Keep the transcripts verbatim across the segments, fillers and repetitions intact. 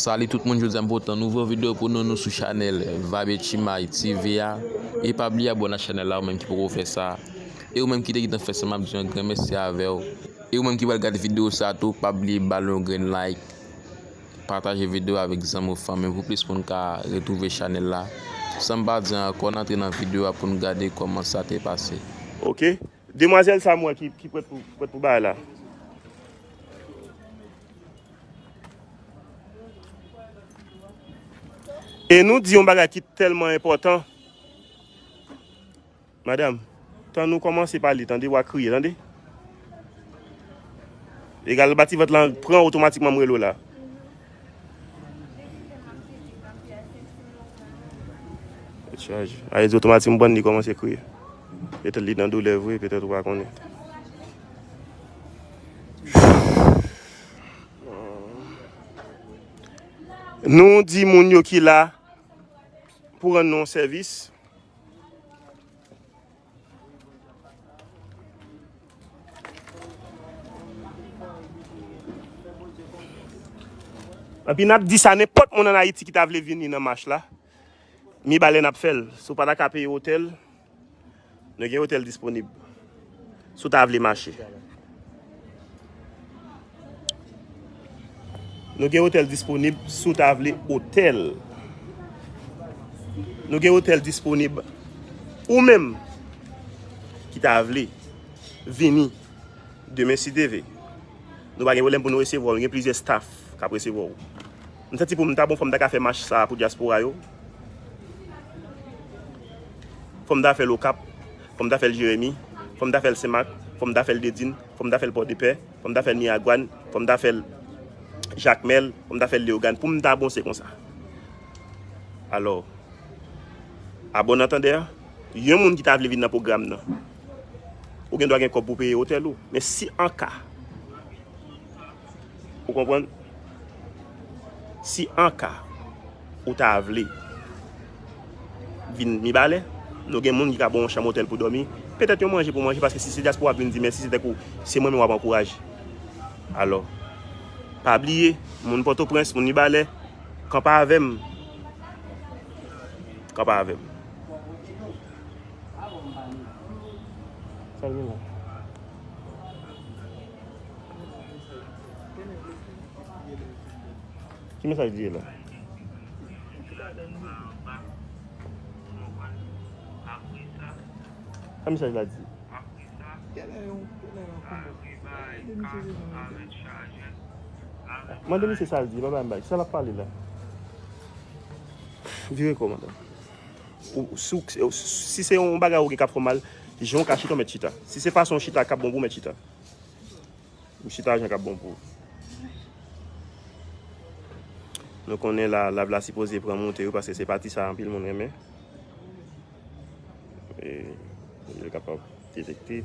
Salut tout moun, jodi a m pote yon nouvo videyo pou nou, nou sou chanèl Vibe Chimay T V a. E pa bliye abòne ak chanèl la, ou menm ki poko fè sa. E ou menm ki te gentan fè sa, m ap di yon gran mèsi avè w. E ou menm ki pral gade videyo sa tou, pa bliye ba l yon grenn like. Pataje videyo avèk zanmi w, fanmi w pou plis moun ka retwouve chanèl la. San m pa di ankò, n antre nan videyo a pou n gade kòman sa te pase. Ok. Demwazèl sa m wè ki, ki prèt pou, prèt pou bagay la. E nou di yon bagay ki tèlman enpòtan. Madanm, tan nou kòmanse pale, tande, w a kriye, tande. Egal, ba ti vant lan pran otomatikman m rele w la. Tèt chaje. A, li di otomatikman, bann li kòmanse kriye. Petèt li nan doulè vre, petèt ou pa konnen. Nou di moun yo ki la pou rann nou yon sèvis. Epi n ap di sa, nenpòt moun ann Ayiti ki ta vle vini nan mach la, Mibalè n ap fè l. Si w pa ta ka peye otèl, nou gen otèl disponib. Si w ta vle mache. Nou gen otèl disponib si w ta vle otèl. Nou gen otèl disponib ou menm ki ta vle vini demen si Dye vle. Nou pa gen pwoblèm pou nou resevwa w. Nou gen plizyè staff k ap resevwa w. M santi pou m ta bon, fò m ta ka fè mach sa a pou dyaspora yo. Fò m ta fè l Okap, fò m ta fè l Jeremi, fò m ta fè l Senmak, fò m ta fè l Dedin, fò m ta fè l Pòdepè, fò m ta fè l Miragwàn, fò m ta fè l Jakmèl, fò m ta fè l Leyogàn, pou m ta bon, se konsa. Alò, a bon antandè, yon moun ki ta vle vin nan pwogram nan, ou gen dwa gen kòb pou peye otèl ou. Men si an ka, ou konprann? Si an ka ou ta vle vin Mibalè, nou gen moun ki ka ba w yon chanm otèl pou dòmi, petèt yon manje pou manje, paske si se dyaspora ap vin di mèsi, se tankou se mwen menm w ap ankouraje. Alò, pa bliye, moun Pòtoprens, moun Mibalè, kanpe avè m. Kanpe avè m. Sa l gen la? Ki mesaj li ye la? Sa mesaj la di? Mande misye sa l di, pa bay m bay. Sa l ap pale la? Vire kò w, madanm. Ou, si w, si se yon bagay ou gen k ap fè w mal, jan w ka chita, w mèt chita. Si se fason w chita k ap bon pou w, mèt chita. Ou chita jan k ap bon pou ou. Nou konnen la, lav la sipoze pran moute yo, paske se pati sa anpil moun renmen. E, yo kapab detekte.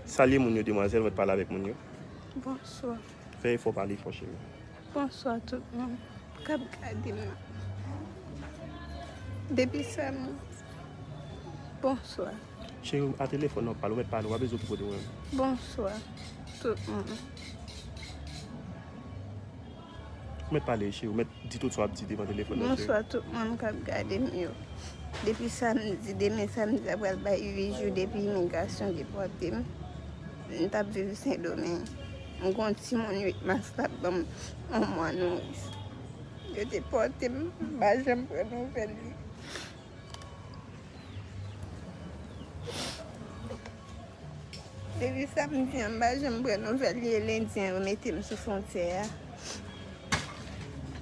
Salye moun yo, demwazèl, mèt pale avèk moun yo. Bonswa. Fè efò, pale fò, cheri. Bonswa tout moun k ap gade m nan. Depi sa m, bonswa. Cheri, a telefòn nan, pale, ou mèt pale, ou pa bezwen okipe w de mwen. Bonswa tout moun. Ou mèt pale, cheri, ou mèt di tout sa w ap di devan telefòn nan, cheri. Bonswa tout moun k ap gade m yo. Depi samdi, demen samdi a pral bay uit jou depi imigrasyon depòte m. M t ap viv Sendomeng. M gen yon timoun uit mas l ap ban m yon mwa nouris. Yo depòte m, m pa janm pran nouvèl li. Depi samdi an, m pa janm pran nouvèl li, e lendi an, yo mete m sou fwontyè a.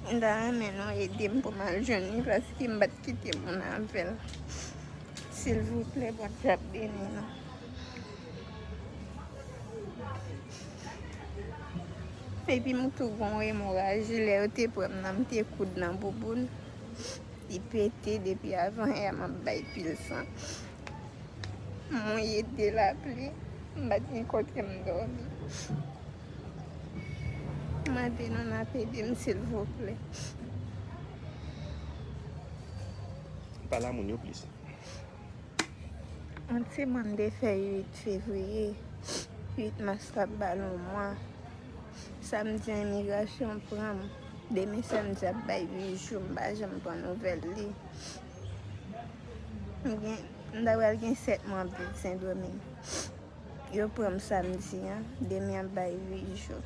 M ta renmen nou ede m pou m al jwenn li, paske m pa t kite moun avè l. Silvouplè, Bondye ap beni nou. Epi m tou gen yon emoraji, lè yo te pran m nan, m te koud nan bouboun. Li pete, depi avan yè a m ap bay pil san. M mouye de lapli, m pa t gen kote m dòmi. M mande nou n ap ede m, silvouplè. Pale a moun yo plis. Yon timoun te fè uit fevriye, uit mas l ap ba l yon mwa. Samdi an imigrasyon pran m. Demen samdi ap bay uit jou, m pa janm pran nouvèl li. M gen, m ta pral gen sèt mwa ap viv Sendomeng. Yo pran m samdi an, demen ap bay uit jou.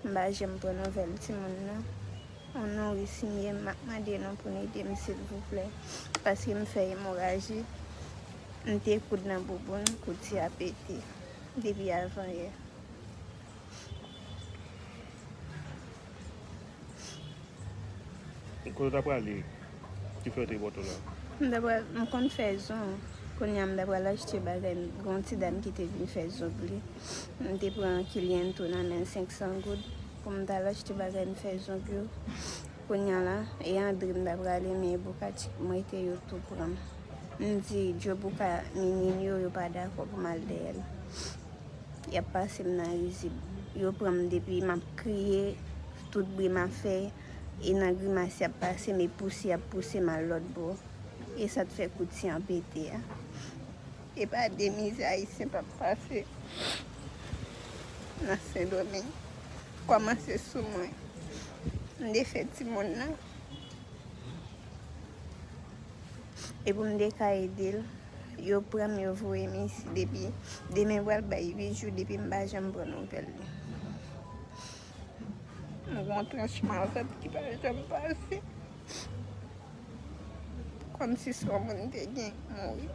M pa janm pran nouvèl timoun nan. On nouris m ye, m ap mande nou pou n ede m silvouplè. Paske m fè emoraji, m te koud nan bouboun, koud ti a pete. Depi avanyè. Kote w ta prale ki fè yo te bò tou la? M ta pral, m konn fè zon. Kounye a m ta pral achte bagay. M gen yon ti dam ki te vin fè zong li. M te pran kliyanto nan men l senk san goud pou m t al achte bagay m fè zong yo. Kounye a la, e Andre m ta prale, men Bouka Chic m rete yo tou pran m. M di Djo Bouka Nini yo, yo pa dakò pou m al dèyè l. Y ap pase m nan rizib. Yo pran m depi m ap kriye, tout bri m ap fè, e nan grimas y ap pase m, e pouse y ap pouse m al lòt bò. E sa t fè kout ti an pete a. E pa de mizè Ayisyen p ap pase nan Sendomeng. Kòmanse sou mwen. M te fè timoun nan. E pou m te ka ede l, yo pran m, yo voye m isi depi demen pral bay uit jou depi m pa janm pran nouvèl li. M gen yon tranch malvant ki pa janm pase. Kòmsi se yon moun m te gen mouri.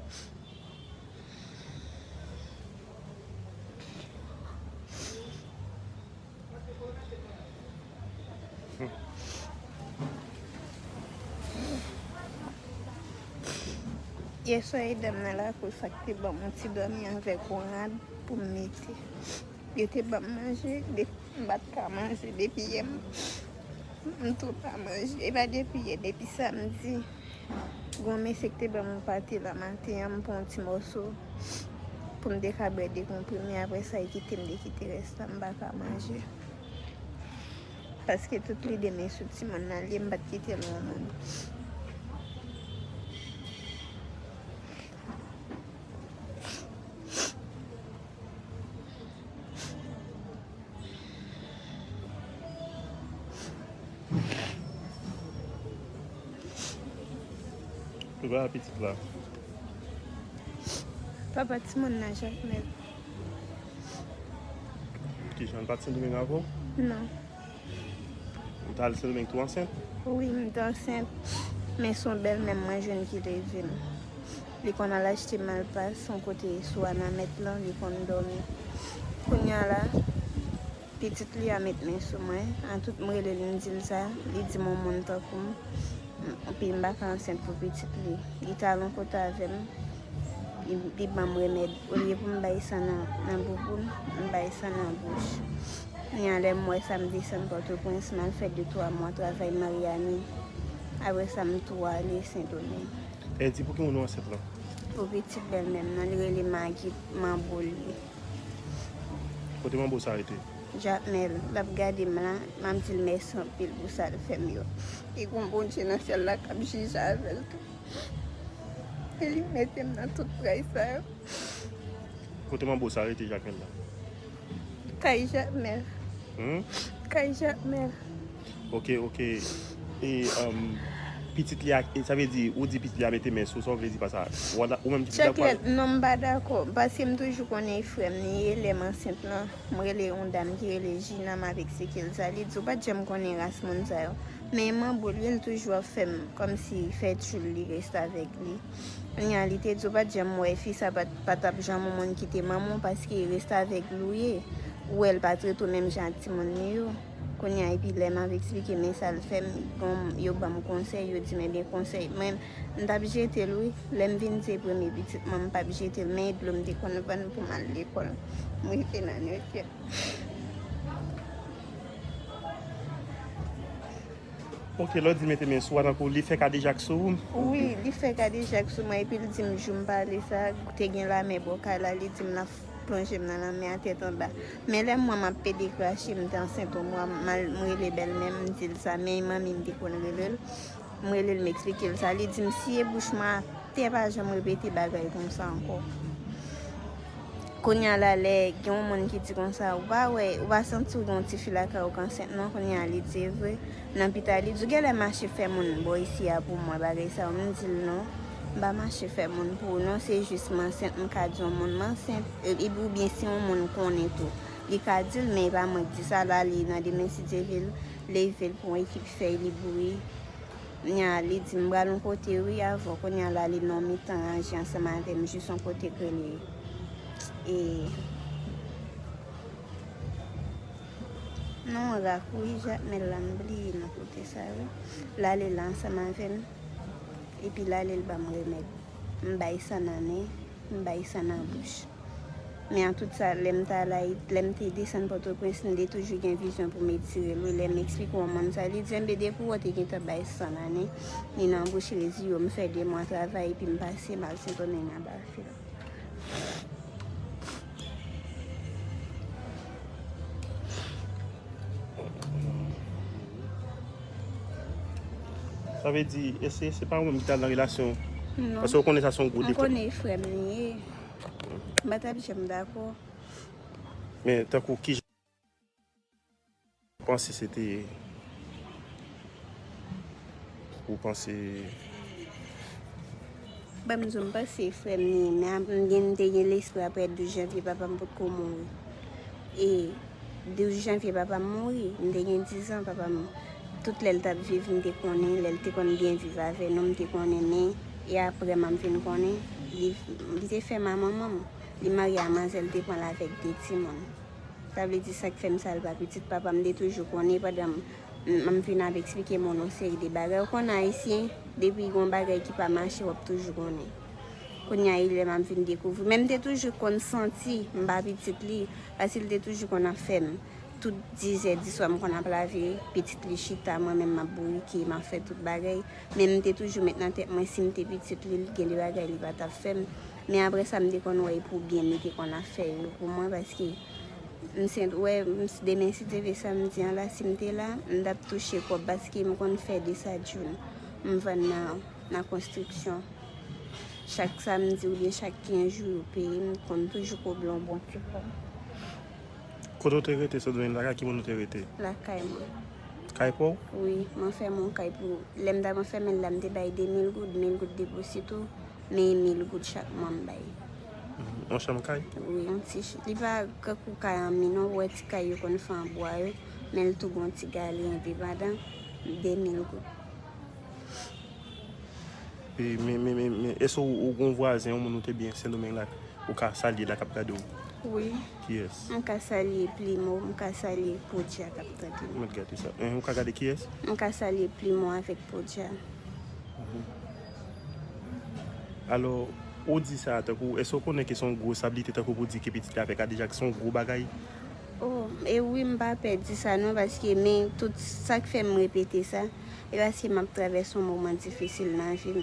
Yèswa, e dam nan lakou sa k te ban m yon ti dòmi avèk yon rad pou m mete. Yo te ban m manje, depi m pa t ka manje, depi yè m, m tou pa manje. E pa depi yè, depi samdi. Gon mesye ki te ban m yon pate la maten an, m pran yon ti mòso pou m te ka bwè de konprime. Apre sa, li kite m, li kite rès la, m pa ka manje. Paske tout lide m sou timoun nan, li, m pa t kite l yon moun. Papa pitit la. Papa timoun nan, Jakmèl. Kijan, l pa t Sendomeng avè w? Non. Ou t al Sendomeng tou ansent? Wi, m te ansent. Men se yon bèlmè m mwen jwenn ki leve m. Li konn al achte malpas, yon kote sou Wanament lan, li konn dòmi. Kounye a la, pitit li a met men sou mwen. An tout, m rele l, m di l sa, li di m yon moun tankou m. Epi m pa ka ansent pou pitit li. Li t al yon kote avè m. Li, li ban m remèd. Olye pou m bay sa nan, nan bouboun, m bay sa nan bouch. Kounye a lè m wè sa, m desann Pòtoprens, m al fè de twa mwa travay Maryani. Apre sa, m tou ale Sendomeng. Eddy, pou ki moun ou ansent lan? Pou pitit bèlmè m nan, li rele Magit, manbo l ye. Kote manbo sa rete? Jakmèl, l ap gade m la, m ap di l mèsi anpil pou sa l fè m yo. E gon Bondye nan syèl la k ap jije avè l tou. E li mete m nan tout tray sa yo. Kote manbo sa rete, Jakmèl la? Kay Jakmèl. Hmm? Kay Jakmèl. Ok, ok. E, um, pitit li a, e sa vle di, ou di pitit li a mete men sou, sa w vle di pa sa? Ou, ou menm ki pitit la pral. Jakmèl, non, m pa dakò. Paske m toujou konnen e frè m li ye, lè m ansent lan. M rele yon dam ki rele Jina, m ap eksplike l sa. Li di, ou pa t janm konnen ras moun sa yo. Men manbo l, li toujou ap fè m kòmsi fè tchoul li reste avèk li. Kounye a, li te di, ou pa t janm wè fi sa pa t, pa t ap janm yon moun kite manman w paske reste avèk li w ye. Ou wè l pa trete w menm jan ak timoun li yo. Kounye a, epi lè m ap eksplike men sa l fè m, bon, yo ban m konsèy, yo di m, ebyen konsèy. Mwen, m t ap jete l wi. Lè m vin se premye pitit mwen, m p ap jete l, men dlo m te konn vann pou m al lekòl. M rete nan Nouyòk. Ok, lè w di l mete men sou ou, tankou li fè kadejak sou ou? Wi, li fè kadejak sou mwen, epi l di m jou m pale sa, te gen lamè bò kay la, li di m l ap plonje m nan lanmè a tèt anba. Men lè m wè m ap pede krache, m te ansent yon mwa, m al, m rele bèlmè m, m di l sa, men manmi m te konn rele l. M rele l, m eksplike l sa. Li di m, siye bouch mwen atè, pa janm repete bagay konsa ankò. Kounye a la, lè gen yon moun ki di konsa, ou pa wè, ou pa santi w gen yon tifi lakay ou k ansent non, kounye a li di, e vre. Nan pita, li di, ou genlè mache fè moun bò isi a pou mwen, bagay sa yo. M di l, non, m pa mache fè moun pou ou, non, se jis m ansent, m ka di yon moun m ansent, e, e, oubyen si yon moun konnen tou, li ka di l, men e pa mwen k di sa, l ale nan demen si Dye vle, l leve l pou yon ekip fèy, li boure. Nya, li di m pral yon kote wi avè w. Kounye a la, li nan yon mitan ranje ansanm avè m, jis yon kote k rele, e, non, Rak wi, Jakmèl la, m bliye non kote sa wi. L ale la ansanm avè m, epi l ale l ban m remèd. M bay san nan nen, m bay san nan bouch. Men an tout sa, lè m t al Ayiti, lè m te desann Pòtoprens, m te toujou gen vizyon pou m etire l wi. Lè m eksplike yon moun sa, li di, enben, depi w te gentan bay san nan nen, ni nan bouch, rezi yo, m fè de mwa travay, epi m pase m al Sendomeng anba fil. Sa vle di, e se, se pa ou menm ki t al nan relasyon? Non. Paske ou konnen sa se yon gwo defo. Ou konnen e frè m li ye. M pa t ap janm dakò. Men tankou ki jan ou panse se te, ou panse? Ban m di w, m panse e frè m li ye, men ap-, m gen, m te gen lespri apre douz janvye papa m potko mouri. E douz janvye papa m mouri, m te gen diz an, papa m, tout lè l t ap viv, m te konnen, lè l te konn byen viv avè nou, m te konnen, men e apre m ap vin konnen, li, li te fè m a manman m, li marye a manzè, li te pran l avèk de timoun. Sa vle di sa k fè m sa l pa pitit papa m, m te toujou konnen pandan m, m, m vin ap eksplike moun yon seri de bagay. Ou konn Ayisyen, depi gon bagay ki pa mache, w ap toujou konnen. Kounye a, e lè m ap vin dekouvri. Men m te toujou konn santi m pa pitit li, paske l te toujou konn ap fè m. Tout dizè diswa, m konn ap lave, pitit li chita, mwen menm m ap bourike, m ap fè tout bagay. Men m te toujou met nan tèt mwen, si m te pitit li, gen de bagay li pa t ap fè m. Men apre sa, m te konn wè e pou byen m li te konn ap fè yo pou mwen, paske m sent, wè, m, demen, si Dye vle, samdi an la, si m te la, m t ap touche kòb, paske m konn fè de sa djoun. M vann nan, nan konstriksyon. Chak samdi oubyen chak kenz jou, yo peye m, m konn toujou koble yon bon ti kòb. Kote w te rete, Sendomeng, lakay ki moun ou te rete? Lakay mwen. Kay pa w? Wi, mwen fèmen yon kay pou, lè m t ap anfèmen l la, m te bay de mil goud, mil goud depozito, men e mil goud chak mwa m bay. Mhm. Yon chanm kay? Wi, yon ti ch-, li pa kankou kay an mi non, ou wè ti kay yo konn fè an bwa yo, men l tou gon ti gale endepandan, de mil goud. E, men, men, men, men, èske ou, ou gon vwazen, yon moun ou te byen Sendomeng la, ou ka salye la k ap gade w? Wi. Kiyès? M ka salye Plimo, m ka salye Podja k ap tande m. Mèt gade sa. Hein, ou ka gade kiyès? M ka salye Plimo avèk Podja. Mhm. Alò, ou di sa, tankou, èske ou konnen ke se yon gwo responsabilite, tankou pou di ke pitit la fè kadejak, se yon gwo bagay? Oh, e wi, m pa pè di sa non, paske men tout sa k fè m repete sa, e paske m ap travèse yon moman difisil nan vi m.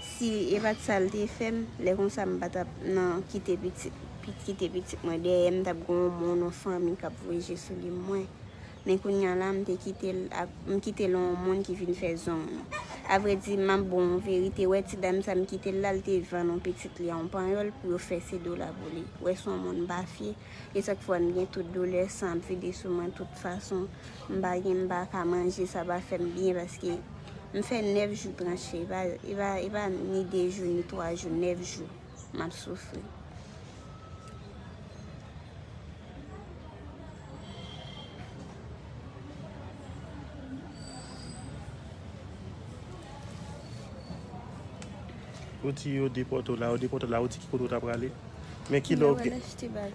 Si e pa t sa l te fè m, lè konsa m pa t ap nan kite pitit, pi-, kite pitit mwen dèyè, m t ap gen yon moun, yon fanmi k ap voye je sou li mwen. Men kounye a la, m te kite l ak, m kite l yon moun ki vin fè zong nou. Avrèdi, m ap ba w yon verite, wè ti dam sa m kite l la, l te vann yon pitit li a yon panyòl pou yo fè se dola pou li. Wè se yon moun m pa fye. E sa k fè m gen tout doulè, san ap vide sou mwen tout fason. M pa gen, m pa ka manje, sa pa fè m byen paske m fè nèf jou tranche. E pa, e pa, e pa ni de jou, ni twa jou, nèf jou m ap soufri. Ou di yo depòte w la, yo depòte w la, ou di ki kote w ta prale? Men ki lè w gen,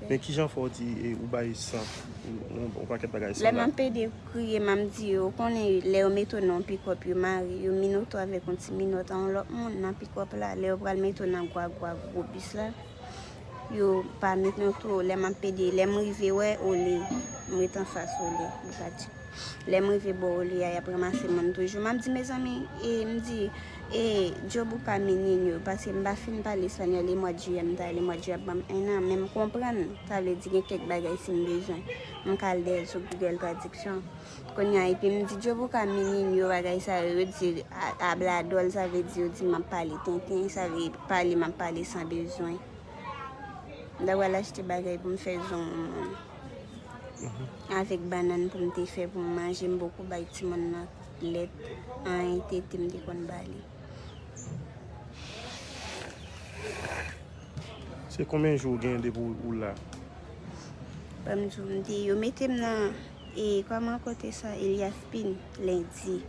men ki jan fè w di, e, ou bay san, ou, ou, ou pakèt bagay san la? Lè m ap pede kriye, m ap di yo, ou konnen lè yo mete w nan yon pikòp, yo mare, yo minote w avèk yon ti minòt a yon lòt moun nan pikòp la, lè yo pral mete w nan gwa, gwa, gwo bis la, yo pa minote w, lè m ap pede, lè m rive wè Ole, m ret anfas Ole, Bukadji. Lè m rive bò Ole a, y ap ranmase moun toujou. M ap di, mezanmi, e, m di, e, Djoboka menino, paske m pa fin pale espanyòl, e mwa d jiyè m t ale, mwa d jiyè ap ban m en an, men m konprann, sa vle di gen kèk bagay si m bezwen, m ka al dèyè l sou Google Traduction. Kounye a, epi m di, Djoboka menino, bagay sa yo, yo di, a-, hablador, sa vle di, yo di m ap pale tenten, sa vle pale, m ap pale san bezwen. M ta pral achte bagay pou m fè zong mwen. Avèk bannann pou m te fè pou m manje, m poko bay timoun nan lèt, anyen tete m te konn ba li. Se konbyen jou w gen depi w la? Ban m di w, m te, yo mete m nan, e, kòman kote sa, Elias Pin, lendi.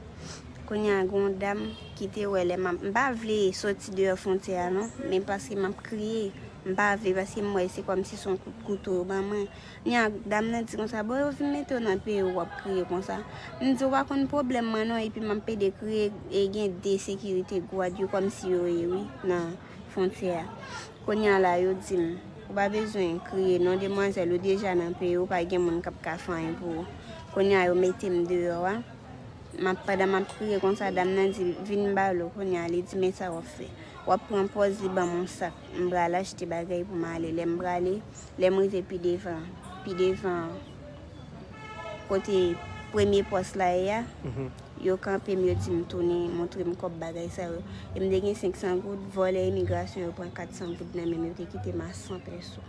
Kounye a, gen yon dam ki te wè lè m ap, m pa vle soti deyò fwontyè a non, men paske m ap kriye, m pa vle paske m wè se kòmsi se yon kout kouto yo ban mwen. Nya dam nan di konsa, bon, yo vin mete w nan peyi w, w ap kriye konsa. M di, ou pa konn pwoblèm mwen non, epi m ap pede kriye, e gen de sekirite gwad yo kòmsi yo ye wi nan fwontyè a. Kounye a la, yo di m, ou pa bezwen kriye non, demwazèl, ou deja nan peyi w, pa gen moun k ap ka fè anyen pou ou. Kounye a, yo mete m deyò a. M ap, pandan m ap kriye konsa, dam nan di, vin m ba l ou. Kounye a, li di, men sa w ap fè. W ap pran pòz li ban m yon sak. M pral achte bagay pou m ale. Lè m prale, lè m rive pi devan, pi devan kote premye pòs la ye a, yo kanpe m, yo di m tounen, montre m kòb bagay sa yo. E m te gen senk san goud, vòlè imigrasyon yo pran kat san goud nan men m, yo te kite m a san pèso.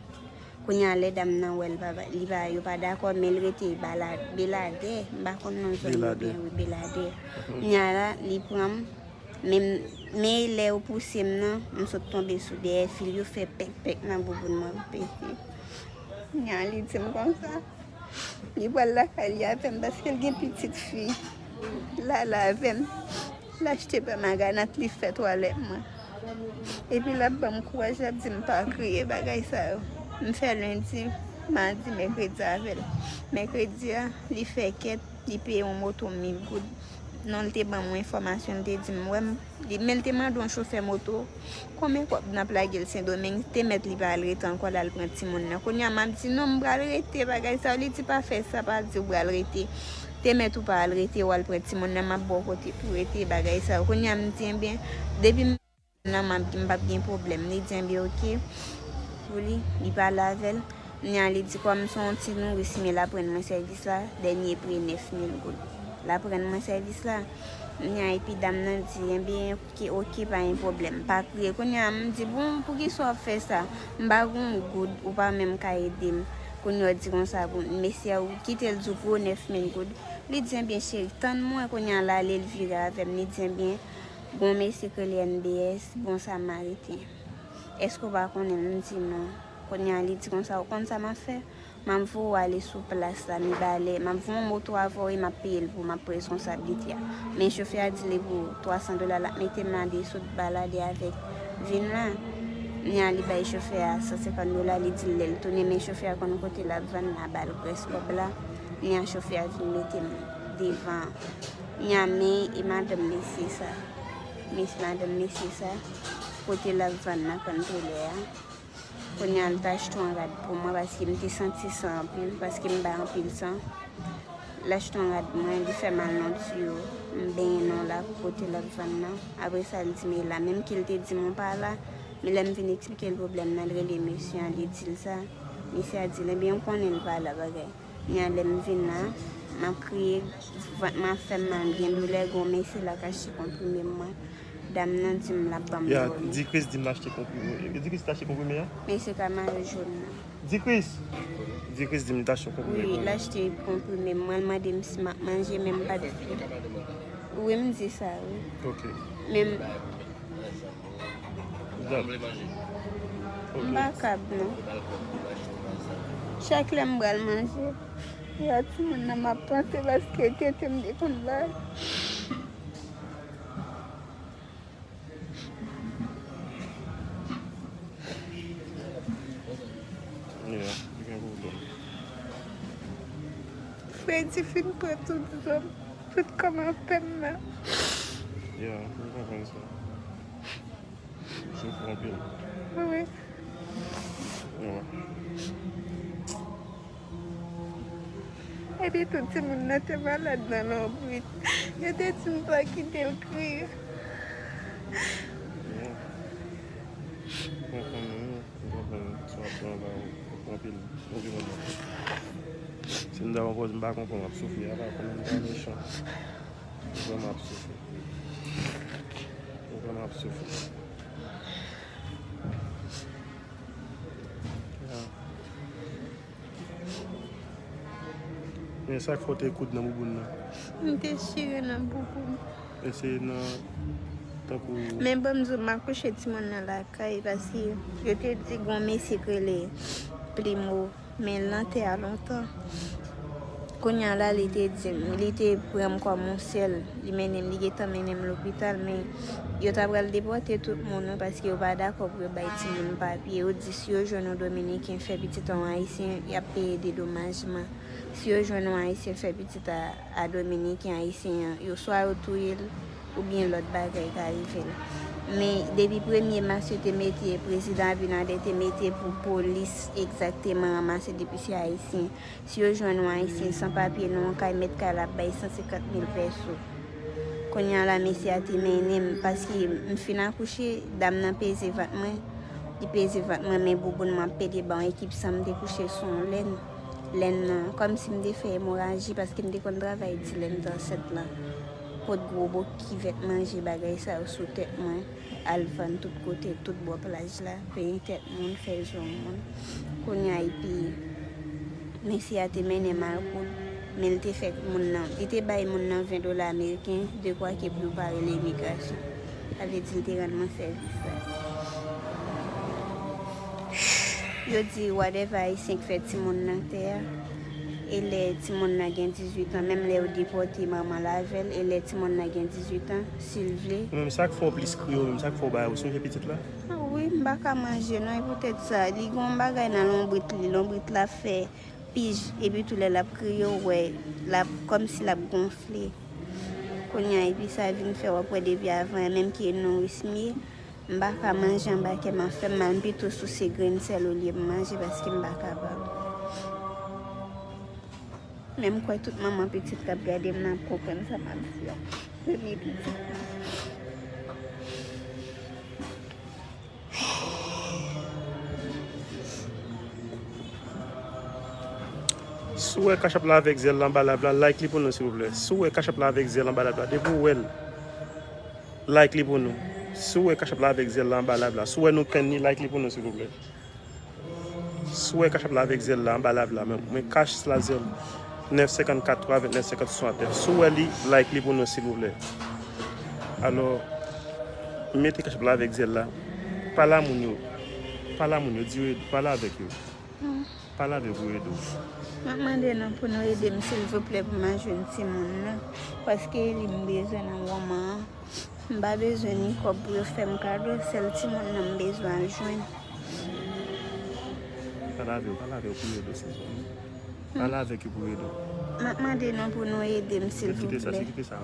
Kounye a lè dam nan wè l pa, li pa, yo pa dakò, men l rete bala, beladè, m pa konn non zòn yo byen, wi, beladè. Kounye a la, li pran m, men, men lè yo pouse m nan, m sot tonbe sou dèyè fil, yo fè pèk pèk nan bouboun mwen, m pete. Kounye a li di m konsa, li pral lakay li avè m paske l gen pitit fi, l ale avè m. L achte pa maganat, li fè twalèt mwen. Epi l ap ban m kouraj, l ap di m pa kriye, bagay sa yo. M fè lendi, madi, mèkredi avè l. Mèkredi a, li fè kèt, li peye yon moto mil goud. Non, l te ban m yon enfòmasyon, l te di m, wè m, li, men l te mande yon chofè moto, konbyen kòb n ap lage l Sendomeng, te mèt li pa al rete ankò, l al pran timoun nan. Kounye a, m ap di, non, m pral rete, bagay sa yo. Li di, pa fè sa, pa di w pral rete. Te mèt ou pa al rete, w al pran timoun nan, m ap ba w kote pou w rete, bagay sa yo. Kounye a, m di, enben, depi m nan, m ap, m p ap gen pwoblèm. Li di, enben, oke. Pou li, li pale avè l. Kounye a, li di, kòm se yon ti nouris, men l ap rann mwen sèvis la, dènye pri nèf mil goud. L ap rann mwen sèvis la. Kounye a, epi dam nan di, enben, oke, oke, pa gen pwoblèm. Pa kriye. Kounye a, m di, bon, poukisa w ap fè sa? M pa gen yon goud, ou pa menm ka ede m. Kounye a, w di konsa, bon, mesye a, ou kite l di w gwo nèf mil goud. Li di, enben, cheri, tann mwen. Kounye a, l ale, l vire avè m. Li di, enben, gon mesye k rele N B S, bon Samariten. Èske w pa konnen l? M di non. Kounye a, li di konsa, ou konn sa m ap fè? M ap voye w ale sou plas la, Mibalè. M ap voye yon moto avè w e m ap peye l pou w, m ap pran responsablite a. Men chofè a di li pou twa san dola, l ap mete m nan de sot baladè avèk vin la. Kounye a, li bay chofè a san senkant dola, li di l lè l tounen, men chofè a konn kote l ap vann la, ba l rès kòb la. Kounye a, chofè a vin mete m devan. Kounye a, men e madanm mesye sa. Mes, madanm mesye sa, kote l ap vann nan Kanntolè a. Kounye a, l t achte yon rad pou mwen paske m te santi san anpil, paske m bay anpil san. L achte yon rad mwen, li fè m al nan tiyo, m benyen nan lakou kote l ap vann nan. Apre sa, l di m e la. Menm ke l te di m ou pa la, men lè m vin eksplike l pwoblèm nan, l rele mesye an, li di l sa. Mesye a di l, enben, ou konnen l pa la, bagay. Kounye a lè m vin la, m ap kriye, vant mwen ap fè m mal, m gen doulè, gon mesye la k achte konprime mwen. Dam nan di m l ap ban m dòmi. Di Chris di m l achte konprime. Di Chris t achte konprime a? Mesye ka mayo jòn nan. Di Chris! Di Chris di m li t achte yon konprime pou mwen. Wi, l achte konprime m. Mwen, l mande m si m ap manje, men m pa t vle. Wi, m di sa, wi. Ok. Men m. Dam. M pa kab non. Chak lè m pral manje, e a timoun nan m ap panse paske tete m te konn bay. Yeah, li gen pwoblèm. Fredi fin pran tout zòm. Tout kòman fè m nan. Yeah, m konprann sa. Ou soufri anpil. Wi. Wi. Epi tout timoun nan te malad nan lonbrit. Yo te di m pa kite l kriye. Wi. M konprann ou. M konprann sa w ap pran la, ou pran anpil, anpil anpil. Si m ta pran pòz m pa konprann w ap soufri, apa kòman m ta mechan. Ou vrèman ap soufri. Ou vrèman ap soufri. Sa k fè w te koud nan bouboun nan? M te chire nan bouboun. E se nan tankou. Men ban m di w, m akouche timoun nan lakay, paske yo te di gon mesye k rele Plimo, men l nan tè a lontan. Kounye a la, li te di m, li te pran m kòm yon sèl, li mennen m, li gentan mennen m lopital, men yo ta pral depòte tout moun wi, paske yo pa dakò pou yo bay timoun papye. Yo di si yo jwenn yon Dominiken fè pitit a yon Ayisyen, y ap peye dedomajman. Si yo jwenn yon Ayisyen fè pitit a, a Dominiken, Ayisyen an, yo swa yo touye l, oubyen lòt bagay ka rive l. Men depi premye mas yo te mete, prezidan Abinader te mete pou polis egzakteman ranmase depi se Ayisyen. Si yo jwenn yon Ayisyen san papye nan yon kay, mèt kay la ap bay san senkant mil pèso. Kounye a la, mesye a te mennen m, paske m fin akouche, dam nan peze vant mwen, li peze vant mwen, men bouboun mwen ap pede ba yon ekip san, m te kouche sou yon lèn. Lèn nan, kòmsi m te fè emoraji, paske m te konn travay di lè m te ansent lan. Pot gwo bò kivèt manje bagay sa yo sou tèt mwen, al vann tout kote, tout bò plaj la, penyen tèt moun, fè zong moun. Kounye a, epi mesye a te mennen m al koud, men l te fè moun nan, li te bay moun nan ven dola ameriken, dekwa ke pou yo pa rele imigrasyon. Sa vle di l te rann mwen sèvis la. Yo di whatever Ayisyen k fè timoun nan tè a, e lè timoun nan gen dizuit an, menm lè yo depòte manman l avè l, e lè timoun nan gen dizuit an, si l vle. Ou menm, sa k fè w plis kriye, ou menm, sa k fè w bay, ou sonje pitit la? Ah wi, m pa ka manje non, e poutèt sa, li gen yon bagay nan lonbrit li, lonbrit la fè pij, epi tou lè l ap kriye, ou wè, l ap, kòmsi l ap gonfle. Kounye a, epi sa vin fè w ap wè depi avan, menm ke nouris m ye, m pa ka manje anba kè m ap fè m mal, m pito souse grenn sèl olye m manje paske m pa kapab. Men m kwè tout manman pitit k ap gade m nan ap konprann sa m ap di a. Premye pitit mwen. Si w wè Cash App la avèk zèl la anba live la, like li pou nou silvouplè. Si w wè Cash App la avèk zèl anba live la, depi w wè l, like li pou nou. Si w wè Cash App la avèk zèl la anba live la, si w wè nou kenn li, like li pou nou silvouplè. Si w wè Cash App la avèk zèl la anba live la, men mwen Cash slash zèl nèf senkannkat twa vennèf senkant swasannnèf. Si w wè li, like li pou nou silvouplè. Alò, mete Cash App la avèk zèl la. Pale a moun yo. Pale a moun yo, di yo, pale avèk yo. Pale avè yo pou yo ede w. M ap mande nou pou nou ede m silvouplè pou m al jwenn timoun nan. Paske li m bezwen nan moman an. M pa bezwen ni kòb pou yo fè m kado, sèl timoun nan m bezwen al jwenn. Pale avè yo, pale avè yo pou yo ede w silvouplè. Pale avèk yo pou yo ede w. M ap mande nou pou nou ede m silvouplè. Kite sa, kite sa.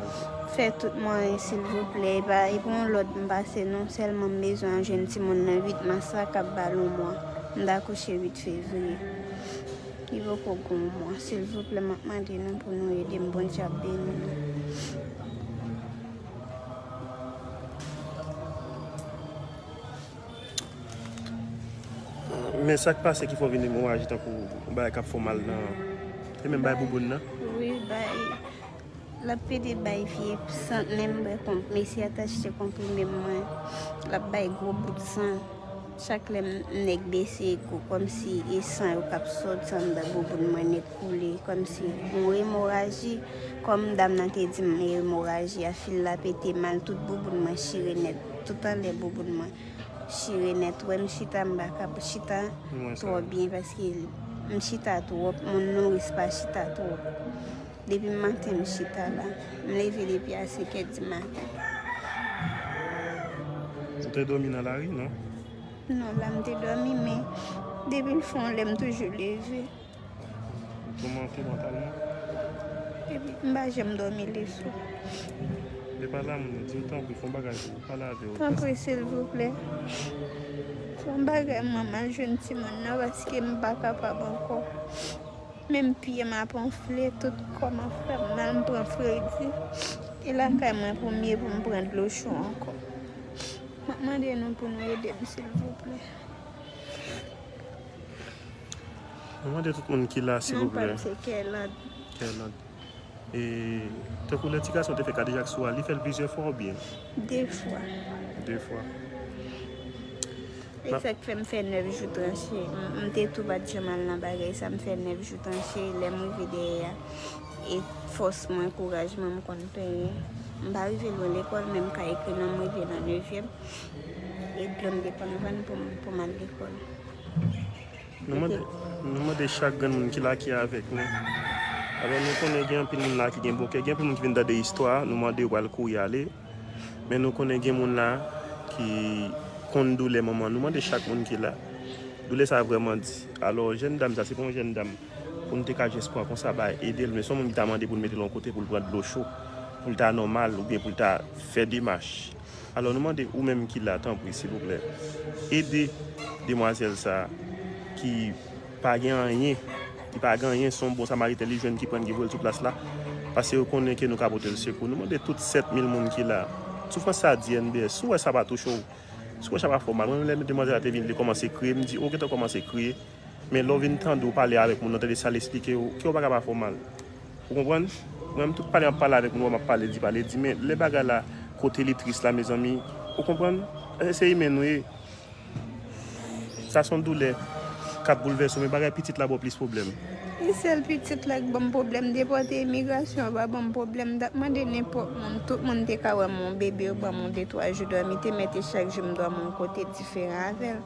Fè tout mwayen silvouplè. E pa, e pa yon lòd m pase non, sèlman m bezwen al jwenn timoun nan uit mas la k ap ba l yon mwa. M t akouche uit fevriye. Li poko gen yon mwa. Silvouplè, m ap mande nou pou nou ede m. Bondye ap beni nou. Men sa k pase ki fè w vin emoraji tankou yon bagay k ap fè w mal nan, e menm bay bouboun nan? Wi, bay. L ap pede bay vye sant, menm bay konp, mesye a t achte konprime mwen. L ap bay gwo bout san. Chak lè m, nèg bese kou, kòmsi e san yo k ap sòti anndan bouboun mwen nèt koule, kòmsi yon emoraji, kòm dam nan te di m, emoraji a, fil la pete mal, tout bouboun mwen chire nèt, tout anlè bouboun mwen chire nèt. Wè m chita, m pa ka chita twò byen, paske m chita twòp, moun nouris pa chita twòp. Depi maten m chita la. M leve depi a senk è di maten. Ou te dòmi nan lari, non? Non, la m te dòmi, men depi l fè yon lè m toujou leve. Ou toumante mantalman? Epi m pa janm dòmi leswa. E pale a moun yo, di yo tanpri, fè yon bagay pou yo, pale avè yo. Tanpri, silvouplè. Fè yon bagay mwen, m al jwenn timoun nan, paske m pa kapab ankò. Menm pye m ap anfle, tout kò m ap fè m mal, m pran fredi. E lakay mwen pou m ye pou m pran dlo cho ankò. M ap mande nou pou nou ede m, silvouplè. Nou mande tout moun ki la, silvouplè. Non pa m se Kèland. Kèland. E tankou lè ti gason te fè kadejak sou a, li fè l plizyè fwa oubyen? De fwa. De fwa. E sa k fè m fè nèf jou tranche. M, m te tou pa t janm al nan bagay sa, m fè nèf jou tranche. Lè m rive dèyè a, e fòs mwen, kouraj mwen, m konn penyen. M pa rive lwen lekòl, men m ka ekri non m rive nan nevyèm. E dlo m te konn vann pou m, pou m al lekòl. Nou mande, nou mande chak granmoun ki la ki avèk nou. Alò, nou konnen gen anpil moun la ki gen bon kè, gen anpil moun ki vin tande istwa, nou mande yo pral kouri ale. Men nou konnen gen moun la ki konn doulè manman. Nou mande chak moun ki la. Doulè sa vrèman di. Alò, jèn dam sa, se pa yon jèn dam pou n te ka jis pran konsa bay ede l, men se yon moun ki ta mande pou n mete l yon kote pou l pran dlo cho, pou l ta nòmal oubyen pou l ta fè demach. Alò, nou mande ou menm ki la, tanpri, silvouplè, ede demwazèl sa a ki pa gen anyen, ki pa gen anyen, se yon bon samariten li jwenn ki pran l, ki voye l sou plas la, paske yo konnen ke nou ka pote l sekou. Nou mande tout sèt mil moun ki la. Soufrans sa a di N B S, si w wè sa pa touche w, si w wè sa pa fè w mal, mwen menm lè demwazèl la te vin, li kòmanse kriye, m di, ou gentan kòmanse kriye, men lè w vin tande w pale avèk moun nan, tande sa l eksplike w, kè w pa ka pa fè w mal. Ou konprann? Mwen menm tout pale m ap pale avèk moun, wè m ap pale di, pale di, men lè bagay la kote li tris la, mezanmi, ou konprann? Èske se imen nou ye? Sa se yon doulè k ap boulvèse w, men bagay pitit la ba w plis pwoblèm. E sèl pitit la k ban m pwoblèm. Depòte imigrasyon an pa ban m pwoblèm. M t ap mande nenpòt moun. Tout moun te ka wè m yon bebe, yo ban m yon de twa jou dòmi. Te mete chak jou m dòmi yon kote diferan avè l.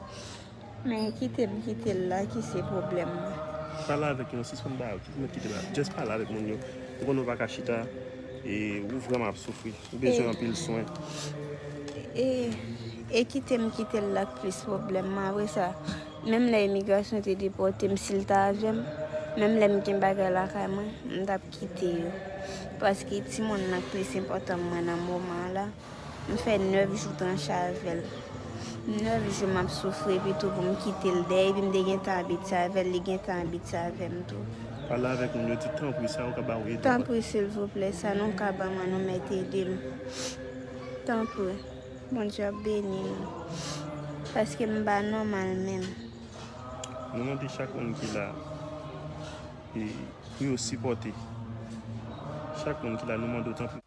Men kite m kite l la ki se pwoblèm mwen. Pale avèk yo, sispann ba yo, kite, kite ba. Just pale avèk moun yo. Ou konnen w pa ka chita, e ou vrèman ap soufri. Ou bezwen anpil swen. E, e kite m kite l la k plis pwoblèm mwen. Apre sa, menm lè imigrasyon te depòte m, si l ta avè m, menm lè m gen bagay lakay mwen, m t ap kite yo. Paske timoun nan k plis enpòtan mwen nan moman an la. M fè nèf jou tranche avè l. Nèf jou m ap soufri epi tou pou m kite l dèyè, epi m te gentan abitye avè l, li gentan abitye avè m tou. Pale avèk moun yo, di tanpri, sa yo ka ba w ede. Tanpri, silvouplè, sa nou ka ban mwen, nou mèt ede m. Tanpri, Bondye ap beni nou. Paske m pa nòmal menm. Nou mande chak moun ki la, e, pou yo sipòte. Chak moun ki la, nou mande w tanpri.